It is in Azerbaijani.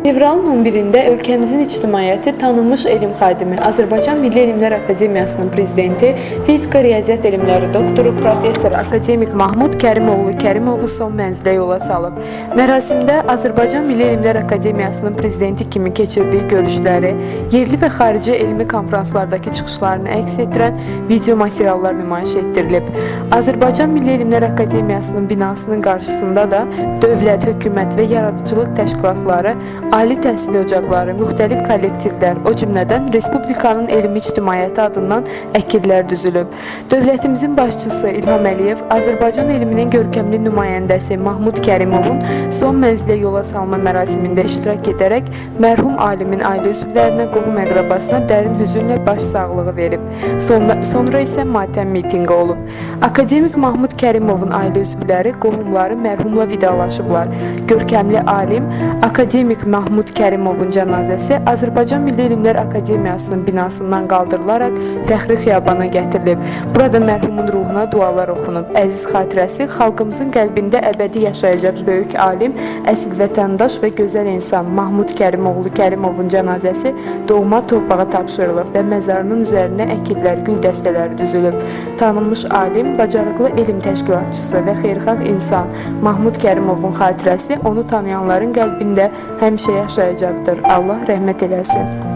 Fevralın 11-də ölkəmizin ictimaiyyəti tanınmış elm xadimi, Azərbaycan Milli Elmlər Akademiyasının prezidenti, fizika riyaziyyat elmləri doktoru, professor, akademik Mahmud Kərimoğlu Kərimovu son mənzilə yola salıb. Mərasimdə Azərbaycan Milli Elmlər Akademiyasının prezidenti kimi keçirdiyi görüşləri, yerli və xarici elmi konfranslardakı çıxışlarını əks etdirən video materiallar nümayiş etdirilib. Azərbaycan Milli Elmlər Akademiyasının binasının qarşısında da dövlət, hökumət və yaradıcılıq təşkilatları, ali təhsil ocaqları, müxtəlif kollektivlər, o cümlədən Respublikanın elmi ictimaiyyəti adından əkidlər düzülüb. Dövlətimizin başçısı İlham Əliyev Azərbaycan elminin görkəmli nümayəndəsi Mahmud Kərimovun son mənzilə yola salma mərasimində iştirak edərək mərhum alimin ailə üzvlərinə, qohum-əqrəbasına dərin hüzünlə başsağlığı verib. Sonra isə matəm mitinqi olub. Akademik Mahmud Kərimovun ailə üzvləri, qohumları mərhumla vidalaşıblar. Görkəmli alim, akademik Mahmud Kərimovun cənazəsi Azərbaycan Milli Elmlər Akademiyasının binasından qaldırılaraq fəxri xiyabana gətirilib. Burada mərhumun ruhuna dualar oxunub. Əziz xatirəsi xalqımızın qəlbində əbədi yaşayacaq böyük alim, əsl vətəndaş və gözəl insan Mahmud Kərimoğlu Kərimovun cənazəsi doğma torpağa tapşırılıb və məzarının üzərinə əkidlər, gül dəstələri düzülüb. Tanınmış alim, bacarıqlı elm təşkilatçısı və xeyirxah insan Mahmud Kərimovun xatirəsi onu tanıyanların qəlbində həmişə yaşayacaqdır. Allah rəhmət eləsin.